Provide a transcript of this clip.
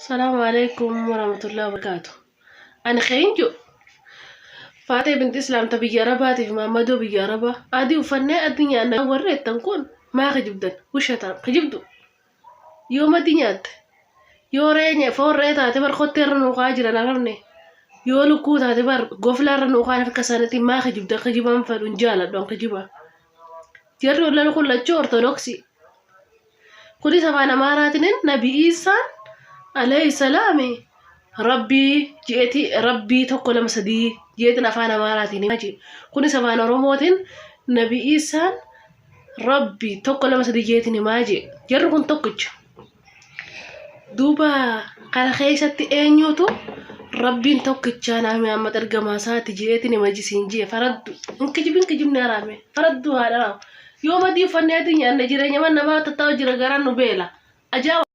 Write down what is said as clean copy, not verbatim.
Salaamu alaikum warahmatullahi wabarakatuh. Ani keenju Faatee binti Islaam ta biyya Arabaatiif Maammadoo biyya Arabaa adii uffannee adii nyaanna warri jettan kun maa kijibdan wishataan kijibdu yoo madii nyaatte yoo ree foon ree taate bar kottee irra nuuqaa jiran arabne yoo lukkuu taate bar goflaa irra nuuqaan harka isaaniitiin maa kijibdan kijibaan fedhu hin jaaladhu an kijiba jarri ollan kun lachuu ortodoksii. Kunis afaan Amaaraatinin Nabi Iisaan alayhi salaami Rabbii je'eti Rabbii tokko lama sadii je'etin afaan Amaaraatiin himaa je'e. Kunis afaan Oromootiin Nabi Iisaan Rabbi tokko lama sadii je'etin himaa je'e. Jarri kun tokkicha. Duuba kana keessatti eenyuutu Rabbiin tokkichaa Nabi Muhammad ergamaa isaati je'eetiin hima jisiin je'e faraddu. Hin kijibin kijibni haraame. Faraddu haadha. Yoo madii uffannee adii nyaanne jireenya man namaa tattaa'u jira garaan nu beela. Ajaa'iba!